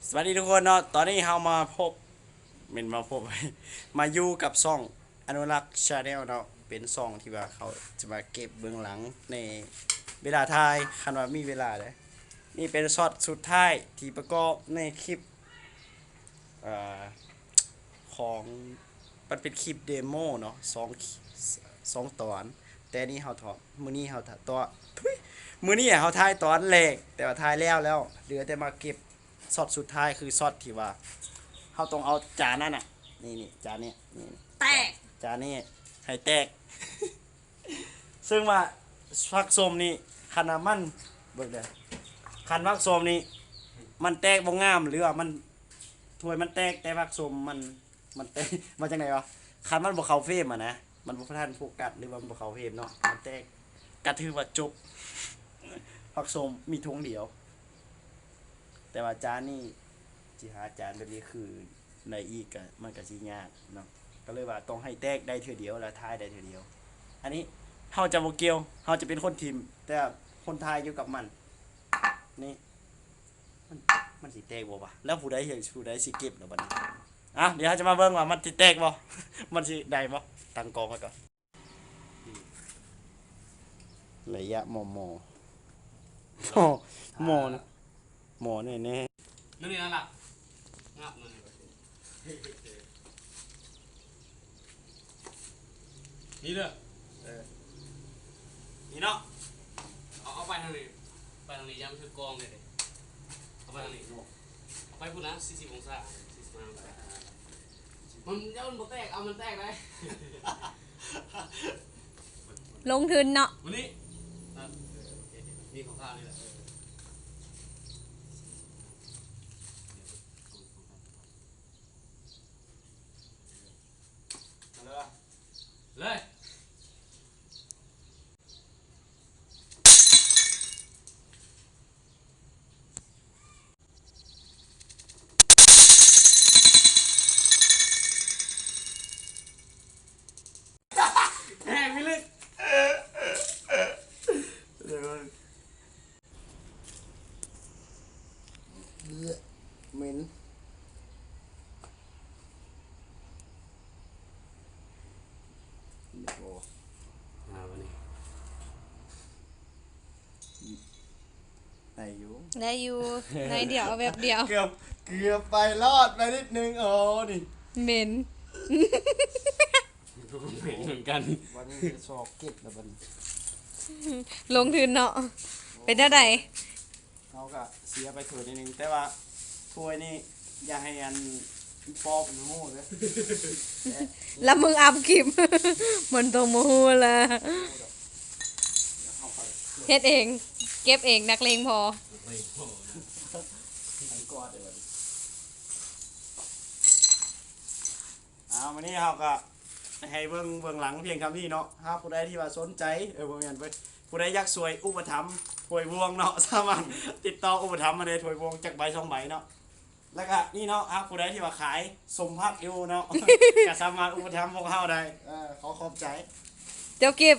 ສະບາຍດີທຸກຄົນເນາະ, ຕອນນີ້ເຮົາມາພົບ ແມ່ນມາພົບ ມາຢູ່ກັບຊ່ອງອະນຸລັກ Channel ເນາະ, ເປັນຊ່ອງທີ່ວ່າເຂົາຈະມາເກັບເບື້ອງຫຼັງໃນເວລາຖ່າຍ ຄັນວ່າມີເວລາເດ້. ນີ້ເປັນຊັອດສຸດທ້າຍທີ່ປະກອບໃນຄລິບ ເອີ ຂອງ ມັນເປັນຄລິບເດໂມເນາະ ສອງ ສອງຕອນ, ແຕ່ນີ້ເຮົາຖອດ ມື້ນີ້ເຮົາຖອດ ທຸຍ ມື້ນີ້ເຮົາຖ່າຍຕອນແລກ ແຕ່ວ່າຖ່າຍແລ້ວແລ້ວ ເຫຼືອແຕ່ມາເກັບຊັອດສຸດທ້າຍ ຄືຊັອດທີ່ວ່າເຮົາຕ້ອງເອົາຈານນັ້ນນະ ນີ້ໆ ຈານນີ້ ນີ້ໆ ແຕກ ຈານນີ້ໃຫ້ແຕກ. ເຊິ່ງວ່າຜັກສົ້ມນີ້ ຄັນວ່າມັນ ເບິ່ງເດີ ຄັນຜັກສົ້ມນີ້ມັນແຕກບໍ່ງາມ ຫຼືວ່າມັນ ຖ້ວຍມັນແຕກ ແຕ່ຜັກສົ້ມມັນ ມັນແຕກ ວ່າຈັ່ງໃດວະ ຄັນມັນບໍ່ເຂົ້າເຟຣມຫັ້ນນະ ມັນບໍ່ທັນໂຟກັດ ຫຼືວ່າມັນບໍ່ເຂົ້າເຟຣມເນາະ ມັນແຕກ ກະຖືວ່າຈົບ. ຜັກສົ້ມມີຖົງດຽວ ແຕ່ວ່າຈານນີ້ ຊິຫາຈານແບບນີ້ຄືນໃດອີກ ກະ ມັນກະຊິຍາກເນາະ, ກະເລີຍວ່າຕ້ອງໃຫ້ແຕກໄດ້ເທື່ອດຽວ ແລ້ວຖ່າຍໄດ້ເທື່ອດຽວ. ອັນນີ້ເຮົາຈະບໍ່ກ່ຽວ ເຮົາຈະເປັນຄົນຖິ້ມ ແຕ່ຄົນຖ່າຍຢູ່ກັບມັນ. ນີ້ ມັນ ມັນຊິແຕກບໍ່ວະ ແລ້ວຜູ້ໃດ ຜູ້ໃດຊິເກັບລະບັດນີ້? ອ່ະ ດຽວເຮົາຈະມາເບິ່ງວ່າມັນຊິແຕກບໍ່ ມັນຊິໄດ້ບໍ່. ຕັ້ງກ້ອງໄວ້ກ່ອນ. ໄລຍະໝໍ່ໆ ໝໍ່ ໝໍ່ແນ່ໆ. ແນວນີ້ນະລະ ງັບແນວນີ້ ນີ້ເດີ ເອີ ນີ້ເນາະ ເອົາ ເອົາໄປທາງນີ້ ໄປທາງນີ້ ຢ່າມັນຖືກກ້ອງເດ້ ເອົາໄປທາງນີ້ ເອົາໄປພຸ້ນນະ ສີ່ສິບອົງສາ ສີ່ສິບຫ້າອົງສາ ມັນ ຢ່າມັນບໍ່ແຕກ ເອົາມັນແຕກໄດ໋. ລົງທຶນເນາະ ມື້ນີ້ ເອີ ນີ້ຂອງຂ້ານີ້ແຫຼະ ເອີ ເອົາເລີຍ ເລີຍ. ແຮງວິລຶກ ເອີ ເໝັນ ໂອ້ ອ່າ ບັດນີ້ ໄດ້ຢູ່ ໄດ້ຢູ່ ໜ້ອຍດຽວ ເອົາແບບດຽວ ເກືອບ ເກືອບໄປ ລອດໄປນິດໜຶ່ງ. ໂອ້ ນີ້ ເໝັນ ເໝັນເໝືອນກັນ ບັດນີ້ຊອກເກັບແລ້ວບັດນີ້ ລົງທຶນເນາະ ເປັນແນວໃດ? ເຮົາກະເສຍໄປຖ້ວຍໜຶ່ງ ແຕ່ວ່າຖ້ວຍນີ້ຢ່າໃຫ້ອັນ ປອກມັນຮູ້ເດີ ລະມຶງອັບຄລິບ ມັນຕ້ອງບໍ່ຮູ້ລະ ເຮັດເອງ ເກັບເອງ ນັກເລງພໍ. ເອົາ ມື້ນີ້ເຮົາກະໃຫ້ເບິ່ງເບື້ອງຫຼັງພຽງສ່ຳນີ້ເນາະ. ຫາກຜູ້ໃດທີ່ວ່າສົນໃຈ ເອີ ບໍ່ແມ່ນເວີຍ ຜູ້ໃດຢາກຊ່ວຍອຸປະຖຳຖ້ວຍບ່ວງເນາະ ສາມາດຕິດຕໍ່ອຸປະຖຳມາໄດ້ ຖ້ວຍບ່ວງຈັກໃບສອງໃບເນາະ. ແລ້ວກະນີ້ເນາະ ຫາກຜູ້ໃດທີ່ວ່າຂາຍສົ້ມຜັກຢູ່ເນາະ ກະສາມາດອຸປະຖຳພວກເຮົາໄດ້. ເອີ ຂໍຂອບໃຈ ເຈົ້າກິບ